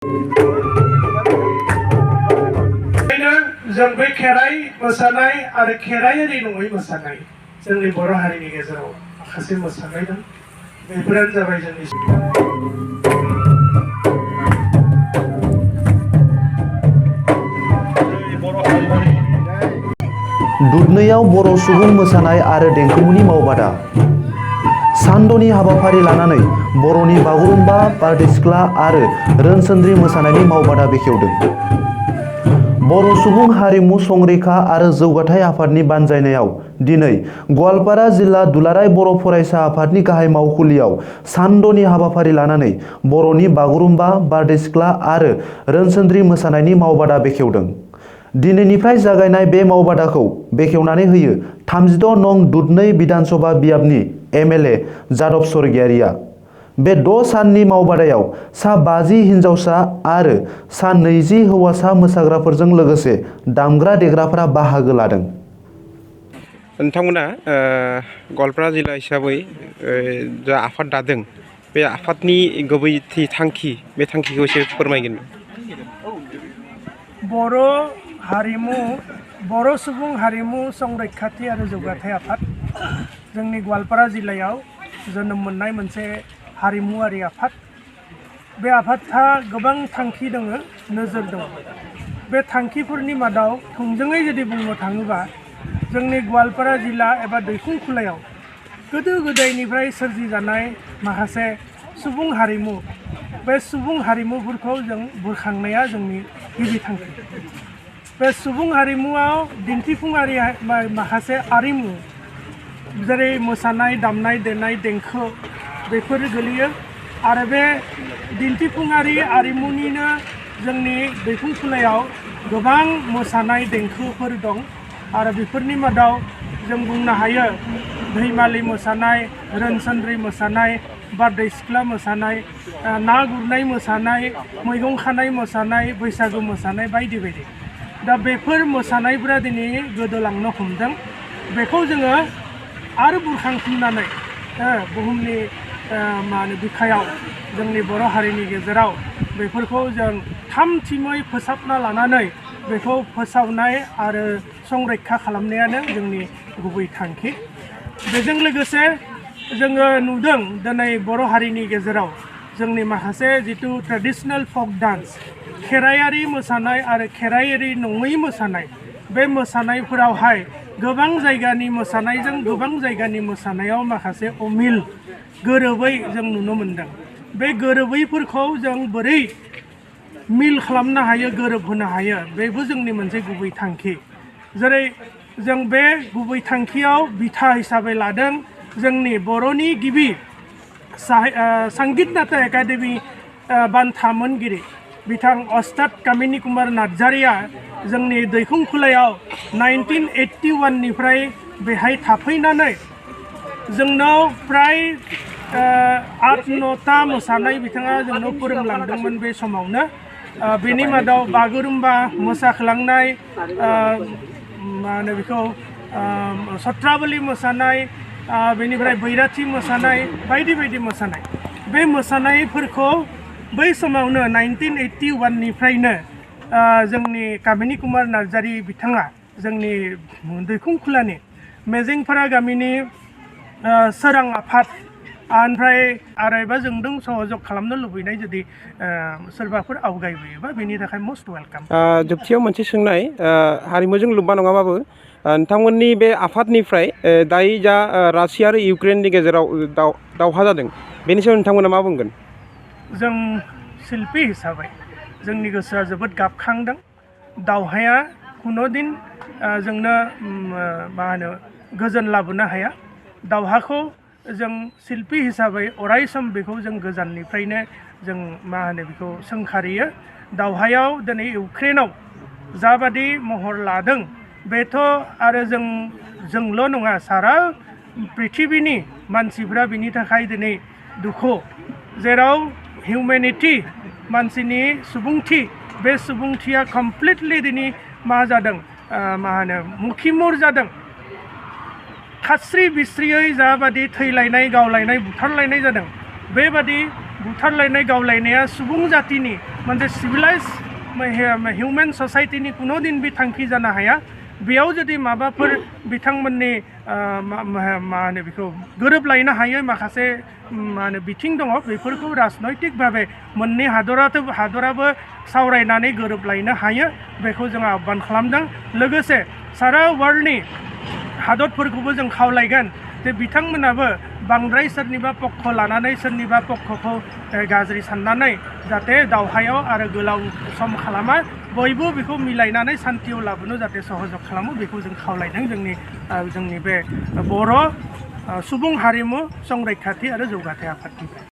जों बे खेराइ मोसानाय आरो खेराइयारि नङै मोसानाय जोंनि बर' हारिनि गेजेराव माखासे मोसानाय दं। बेफोरानो जाबाय जोंनि दुधनैयाव बर' सुबुं मोसानाय आरो देंखोमुनि मावबादा सानद'नि हाबाफारि लानानै बर'नि बागुरुम्बा बारदैसिख्ला आरो रोनसोन्द्रि मोसानायनि मावबादा बेखेवदों। बर' सुबुं हारिमु संरैखा आरो जौगाथाय आफादनि बानजायनायाव दिनै गवालपारा जिल्ला दुलाराय बर' फरायसा आफादनि गाहाय मावखुलियाव सानद'नि हाबाफारि लानानै बर'नि बागुरुम्बा बारदैसिख्ला आरो रोनसोन्द्रि मोसानायनि मावबादा बेखेवदों। दिनैनिफ्राय जागायनाय बे मावबादाखौ बेखेवनानै होयो 36 नं दुधनै बिधानसभा बियाबनि एमएलए जादब स्वर्गियारिया। बे 6 साननि मावबादायाव सा 50 हिन्जावसा आरो सा 20 हौवासा मोसाग्राफोरजों लोगोसे दामग्रा देग्राफोरा बाहागो लादों। नोंथांमोना गवालपारा जिल्ला हिसाबै जा आफाद दादों बे आफादनि गुबै थांखि बे थांखिखौ एसे फोरमायगोन। बर' सुबुं हारिमु संरैखाथि आरो जौगाथाय आफाद जोंनि गवालपारा जिल्लायाव जोनोम मोननाय मोनसे हारिमुआरि आफाद। बे आफादहा गोबां थांखि दङ, नोजोर दङ। बे थांखिफोरनि मादाव थोंजोङै जुदि बुंनो थाङोबा जोंनि गवालपारा जिल्ला एबा दैखुंखुलायाव गोदो गोदायनिफ्राय सोरजिजानाय माखासे सुबुं हारिमु, बे सुबुं हारिमुफोरखौ जों बुरखांनाया जोंनि गिबि थांखि। बे सुबुं हारिमुआव दिन्थिफुङारि माखासे आरिमु जेरै मोसानाय, दामनाय देनाय, देंखो बेफोर गोलैयो आरो बे दिन्थिफुङारि आरिमुनिनो जोंनि दैखुंखुलायाव गोबां मोसानाय देंखोफोर दं आरो बेफोरनि मादाव जों बुंनो हायो दैमालि मोसानाय, रोनसोन्द्रि मोसानाय, बारदैसिख्ला मोसानाय, ना गुरनाय मोसानाय, मैगं खानाय मोसानाय, बैसागु मोसानाय बायदि बायदि। दा बेफोर मोसानायफोरा दिनै गोदोलांनो हमदों। बेखौ जोङो आरो बुरखांफिननानै बुहुमनि बिखायाव जोंनि बर' हारिनि गेजेराव बेफोरखौ जों थामथिमै फोसाबना लानानै बेखौ फोसावनाय आरो संरैखा खालामनायानो जोंनि गुबै थांखि। बेजों लोगोसे जोङो नुदों दिनै बर' हारिनि गेजेराव जोंनि माखासे जिथु ट्रेडिशनेल फक डान्स, खेराइयारि मोसानाय आरो खेराइयारि नङै मोसानाय, बे मोसानायफोरावहाय गोबां जायगानि मोसानायजों गोबां जायगानि मोसानायाव माखासे अमिल गोरोबै जों नुनो मोनदों। बे गोरोबैफोरखौ जों बोरै मिल खालामनो हायो, गोरोबहोनो हायो, बेबो जोंनि मोनसे गुबै थांखि। जेरै जों बे गुबै थांखियाव बिथा हिसाबै लादों जोंनि बर'नि गिबि संगीत नाट्य एकाडेमि बान्था मोनगिरि बिथां अस्ताद कामिनी कुमार नार्जारिया जोंनि दैखुंखुलायाव 1981निफ्राय बेहाय थाफैनानै जोंनाव फ्राय 8-9ता मोसानाय बिथाङा जोंनाव फोरोंलांदोंमोन। बे समावनो बेनि मादाव बागुरुम्बा मोसाख्लांनाय, मा होनो बेखौ सत्रावली मोसानाय, बेनिफ्राय बैराथि मोसानाय बायदि बायदि मोसानाय। बे मोसानायफोरखौ बै समावनो 1981निफ्रायनो जोंनि कामिनी कुमार नार्जारि बिथाङा जोंनि दैखुंखुलानि मेजेंफारा गामिनि सोरां आफाद ओमफ्राय आरो एबा जोंदों सहयोग खालामनो लुबैनाय जुदि सोरबाफोर आवगायबोयोबा बेनि थाखाय मस्ट वेलकाम। जोबथियाव मोनसे सोंनाय, हारिमुजों लोब्बा नङाबाबो नोंथांमोननि बे आफादनिफ्राय दायो जा रासिया आरो इउक्रेननि गेजेराव दावहा जादों बेनि सायाव नोंथांमोना मा बुंगोन? जों शिल्पी हिसाबै जोंनि गोसोआ जोबोद गाबखांदों। दावहाया खुनु दिन जोंनो मा होनो गोजोन लाबोनो हाया। दावहाखौ जों शिल्पी हिसाबै अरायसम बेखौ जों गोजाननिफ्रायनो जों मा होनो बेखौ सोंखारियो। दावहायाव दिनै इउक्रेनाव जाबादि महर लादों बेथ' आरो जोंल' नङा, सारा पृथिबीनि मानसिफ्रा बिनि थाखाय दिनै दुखु, जेराव हिउमेनिटी मानसिनि सुबुंथि, बे सुबुंथिया कमप्लिटलि दिनै मा जादों, मा होनो मुखिमुर जादों। खास्रि बिस्रियै जाबादि थैलायनाय, गावलायनाय, बुथारलायनाय जादों, बेबादि बुथारलायनाय गावलायनाया सुबुं जातिनि मोनसे सिभिलाइज हिउमेन ससाइटिनि कुनु दिन बे थांखि जानो हाया बेयाव जुदि माबाफोर बिथांमोननि मा होनो बेखौ गोरोबलायनो हायै माखासे मा होनो बिथिं दङ बेफोरखौ राजनैतिक भाबे मोननै हादराबो सावरायनानै गोरोबलायनो हायो बेखौ जों आह्वान खालामदों लोगोसे सारा वर्ल्डनि हादरफोरखौबो जों खावलायगोन जे बिथांमोनाबो बांद्राय सोरनिबा पक्ष लानानै सोरनिबा पक्षखौ गाज्रि साननानै जाहाथे दावहायाव आरो गोलाव सम खालामा बयबो बेखौ मिलायनानै शान्तियाव लाबोनो जाहाथे सहयोग खालामो बेखौ जों खावलायदों जोंनि बे बर' सुबुं हारिमु संरैखाथि आरो जौगाथाय आफादनिफ्राय